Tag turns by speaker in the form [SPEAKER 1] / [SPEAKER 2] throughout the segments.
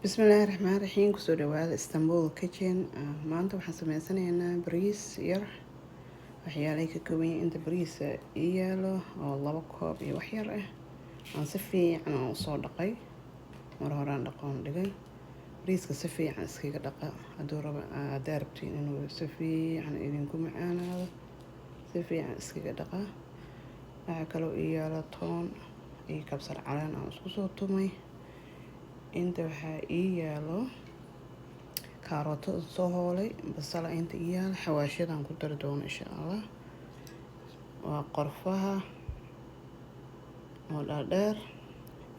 [SPEAKER 1] Bismillaahi Raxmaani Raxiim. Kusoo dhawaada Istanbul Kitchen. Maanta waxaan sameysanaynaa bariis yar. Waxyaalay ka kooban yihiin: inta bariisa ii yaalo oo 2 koob iyo wax yar ah, aan si fiican aan usoo dhaqay. Mar horaan dhaqoon dhigay. Bariiska si fiican iskaga dhaqa hadduu rabo, haddaa rabtiin inuu si fiican idinku macaanaado, si fiican iskaga dhaqa. Waxaa kaloo ii yaalo toon iyo kabsar caleen aan isku soo tumay. Inta waxaa ii yaalo kaarooto soo hoolay, basala inta ii yaalo. Xawaashadan ku dari doono, insha Allah, waa qorfaha oo dhaadheer.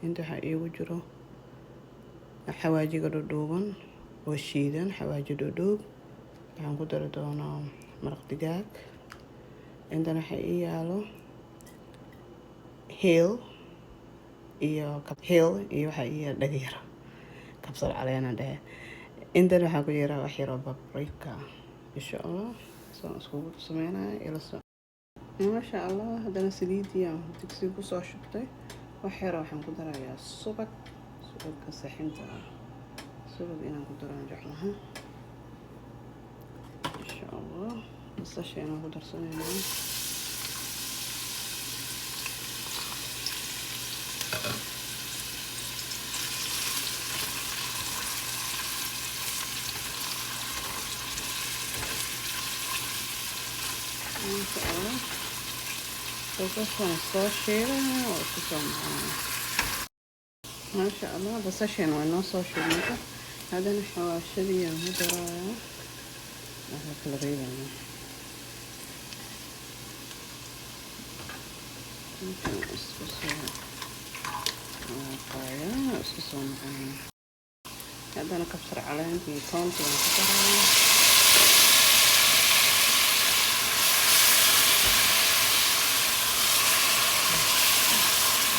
[SPEAKER 1] Inta waxaa iigu jiro xawaajiga dhudhuuban oo shiidan, xawaaji dhudhuub. Waxaan ku dari doonaa maraq digaag. Intan waxaa ii yaalo heel iyo heel iyo waxaa ii yaalo dhagyar kabsar caleena dhehe. Intan waxaa ku jira wax yaroo paprika. Insha Allah saan iskugu sameynaya ila so. Maasha Allah, haddana saliidii aan digsiga kusoo shubtay. Wax yar waxaan ku darayaa subag, subagga saxinta ah. Subag inaan ku daraan jeclaha. Insha Allah basasha inaan ku darsanaynaa. Maasha Allah, basashaan soo shiilaya oo isku soo noqonaya. Maasha Allah, basashan waa inoo soo shiilmata. Haddana xawaashadii aan ku darayaa, waxaa kala reebayaa intaan isku soo waaqayaa, isku soo noqonaya. Haddana kabsar caleenta iyo toonta waan ku darayaa.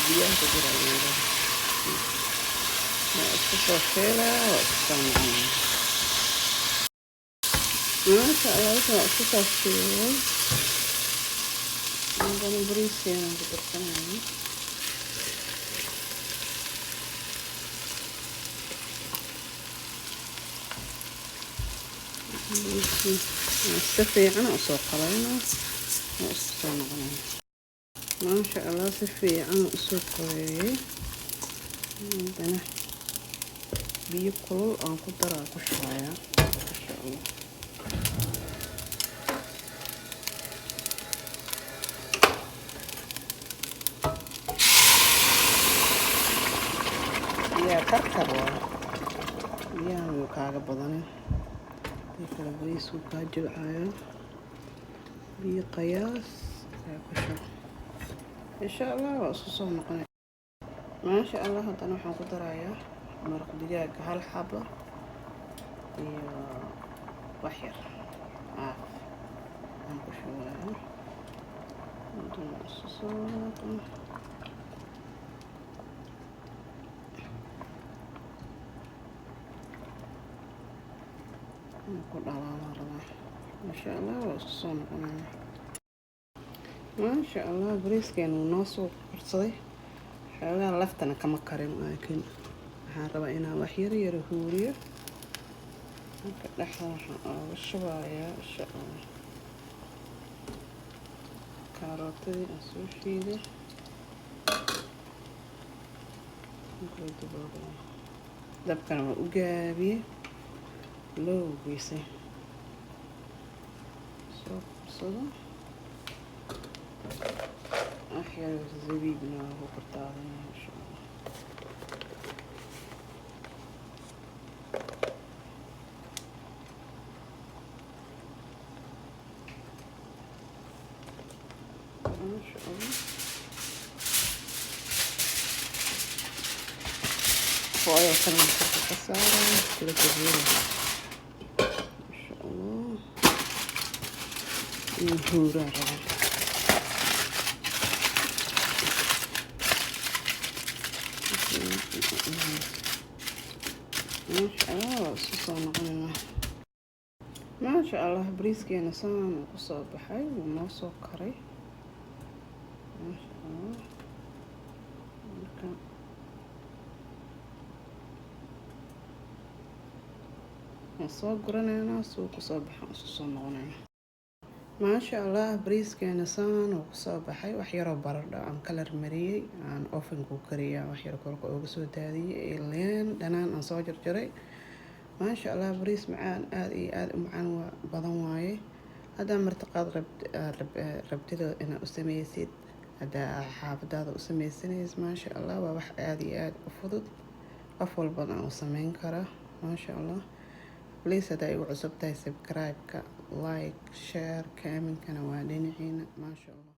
[SPEAKER 1] Biyaha ku jira waa isku soo shiilaya, waa isku soo noqonaya. Maasha Allah, waa isku soo shiilay. Haddana bariiskeena ku darsanaya. Bariiskii si fiican usoo qalayna, waa isku soo noqonaya. Maasha Allah, si fiican usoo qoleeyay. Haddana biyo kulul aan ku daraa, ku shubayaa, insha Allah. Biyaha karkar waa, biyahan wuu kaaga badanin, hadii kale bariisku kaa jilcayo. Biyo qiyaas ayaa ku shub. Insha Allah waa isku soo noqonay. Maasha Allah, haddana waxaan ku darayaa maraq digaaga, hal xabo iyo wax yar caaf aan ku shubayaa. Haddana isku soo walaaqo. Ku dhalaalaan rabaa. Maasha Allah, waa isku soo noqonaya. Maasha Allah, bariiskeena wuu noo soo karsaday. Xoogaa laftana kama karin, laakiin waxaan rabaa inaan wax yar yara huuriyo. Marka dhexda waxaan ooga shubayaa, insha Allah, kaarootadii aan soo shiiday. Kala daboolaya. Dabkana waa u gaabiyey, loo geysay soo qabsado. Wax yar zabiibna waa ku kortaadanaya, insha Allah. Maasha Allah, foil kana korka ka saaraya, kala daboolaya. Insha Allah inuu huuraa rabaa. Maasha Allah, waa isku soo noqonaynaa. Maasha Allah, bariiskeena saan uu kusoo baxay, wuu noo soo karay. Maasha Allah. Marka Waan soo guranaynaa, suu kusoo baxan isu soo noqonayna. Maasha Allah, bariiskeena saan uu kusoo baxay. Wax yaroo baradho aan kalar mariyey, aan ovenku kariya, wax yar korka ooga soo daadiyey, liin dhanaan aan soo jarjaray. Maasha Allah, bariis macaan, aada iyo aada u macaan badan waaye. Haddaa martiqaad rabtida inaad u sameysid, haddaa xaafadaada u sameysanaysid, maasha Allah, waa wax aada iyo aada u fudud, qof walbana uu sameyn karaa. Maasha Allah, please, haddaa igu cusub tahay, subscribe-ka, like, share, comment-kana waa dhinaciina. Maasha Allah.